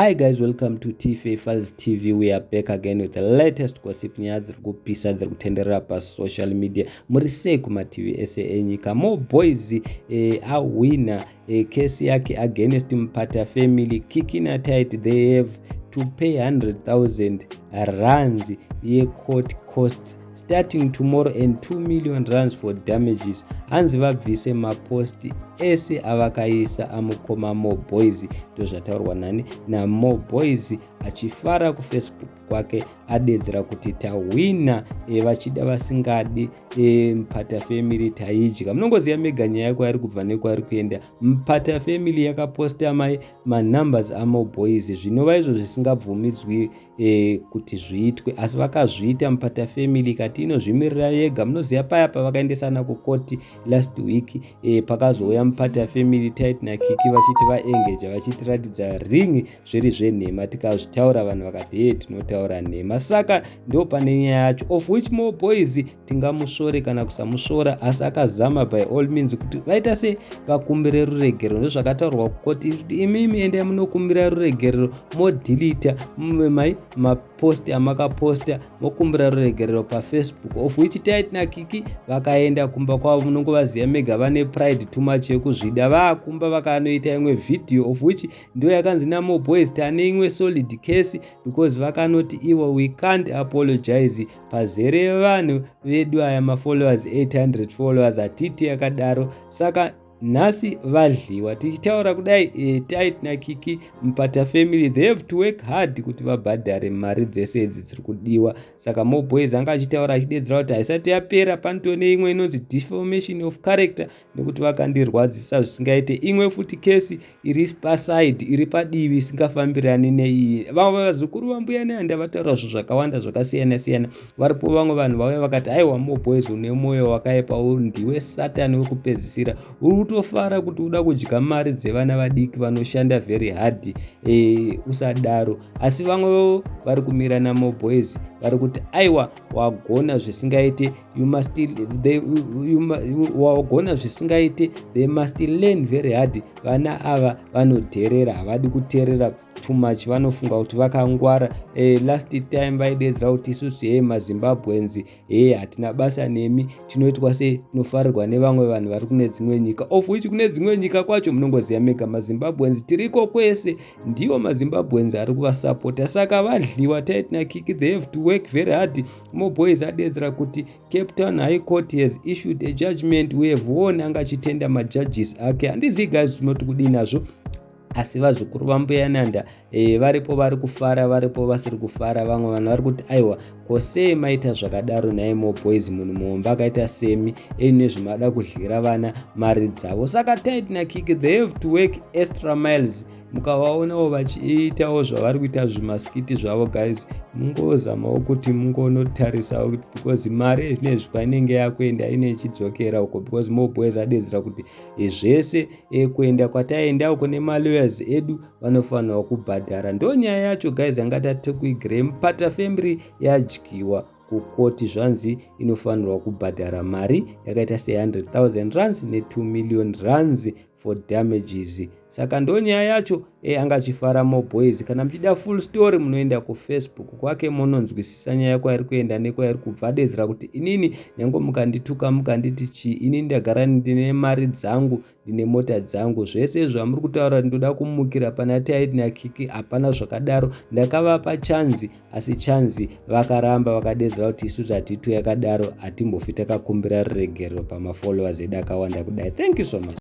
Hi guys, welcome to TFA Files TV. We are back again with the latest gossip, nyaya dziri kupisa, dziri kutenderera pasocial media. Muri sei kumativi ese enyika? Mo Boys awina kesi yake against Mupata family. Kiki naTytie, they have to pay 100,000 rands yecourt costs starting tomorrow and 2 million rands for damages. Hanzi vabvise maposti ese avakaisa amukoma Mo Boys. Ndozvataurwa nani? NaMo Boys achifara kuFacebook kwake, adedzera kuti tahwina, vachida vasingadi, Mupata family taidya. Munongoziva mega nyaya yako kubva nekwaari kuenda. Mupata family yakaposta mai manumbers aMo Boys, zvinova izvo zvisingabvumidzwi kuti zviitwe, asi vakazviita. Mupata family ikati inozvimirira yega. Munoziva paya pavakaendesana kukoti last week, pakazouya Mupata family, Tytie naKiki, vachiti vaengeja, vachitiratidza ring, zviri zvenhema. Tikazvitaura, vanhu vakati, "He, tinotaura nhema." Saka ndo pane nyaya yacho, of which Mo Boys tingamusvore kana kusamusvora, asi akazama by all means kuti vaita se vakumbire ruregerero. Ndozvakataurwa kukoti kuti imimi endai munokumbira ruregerero, modeleta mai mapost amakaposta, mokumbira ruregerero paFacebook. Of which Tytie naKiki vakaenda kumba kwavo. Munongovaziva mega, vane pride too much yekuzvida. Vaakumba vakanoita imwe video, of which ndo yakanzi naMo Boys tane imwe solid case, because vakanoti ivo, "We can't apologize pazere vanhu vedu aya, mafollowers, 800 followers, hatiti yakadaro." Saka nhasi vadyiwa. Tichitaura kudai, Tytie naKiki, Mupata family, they have to work hard kuti vabhadhare mari dzese idzi dziri kudiwa. Saka Moboys anga achitaura achidedzera kuti haisati yapera, panotone imwe inonzi defamation of character, nekuti vakandirwadzisa zvisingaite. Imwe futi kesi iri paside, iri padivi, isingafambirani neiyi. Vamwe vazukuru vambuya Nehanda vataura zvo zvakawanda zvakasiyana siyana. Varipo vamwe vanhu vauya vakati, "Aiwa, Moboys une mwoyo wakaipa, ndiwe Satani wekupedzisira, uri kutofara kuti uda kudya mari dzevana vadiki vanoshanda very hard, usadaro." Asi vamwevo vari kumira naMoboys, vari kuti, "Aiwa, wagona zvisingaite, wagona zvisingaite. They must learn very hard. Vana ava vanodherera, havadi kuteerera too much, vanofunga kuti vakangwara." Last time vaidedzera kuti isusu, hei, maZimbabweans, hei, hatina basa nemi, tinoitwa sei, tinofarirwa nevamwe vanhu vari kune dzimwe nyika. Of which kune dzimwe nyika kwacho munongoziva mega, maZimbabweans tiriko kwese, ndiwo maZimbabweans ari kuvasapota. Saka vadyiwa. Tytie naKiki, they have to work very hard. Moboys adedzera kuti Cape Town High Court has issued a judgment, we have won. Anga achitenda majudges ake. Handizivi guys, tinoti kudii nazvo, asi vazukuru vambuya Nehanda varipo vari kufara, varipo vasiri kufara. Vamwe vanhu vari kuti, "Aiwa, kosei maita zvakadaro naye Moboys, munhu muhombe akaita semi eine zvimada kudyira vana mari dzavo?" Saka Tytie naKiki, they have to work extra miles. Mukavaonawo vachiitawo zvavari kuita, zvimaskiti zvavo, guys, mungozamawo kuti mungonotarisawo, because mari zvinezvi kwainenge yakuenda ine ichidzokera uko, because Moboys adedzera kuti zvese kuenda kwataenda uko nemalawyers edu vanofanirwa kubhadhara. Ndo nyaya yacho guys, anga tatikuigirei. Mupata family yadyiwa kukoti, zvanzi inofanirwa kubhadhara mari yakaita se100 000 rands ne2 million rands for damages. Saka ndo nyaya yacho. Anga achifara Moboys. Kana muchida full story, munoenda kuFacebook kwake, munonzwisisa nyaya kwairi kuenda nekwairi kubva. Adedzera kuti, "Inini nyange mukandituka, mukanditi chii, inini ndagara ndine mari dzangu, ndine mota dzangu. Zvese zvamuri kutaura, ndoda kumukira pana Tytie naKiki, hapana zvakadaro. Ndakavapa chance, asi chance vakaramba." Vakadedzera kuti isusu hatito yakadaro, hatimbofi takakumbira ruregerero pamafollowers edu akawanda kudai. Thank you so much.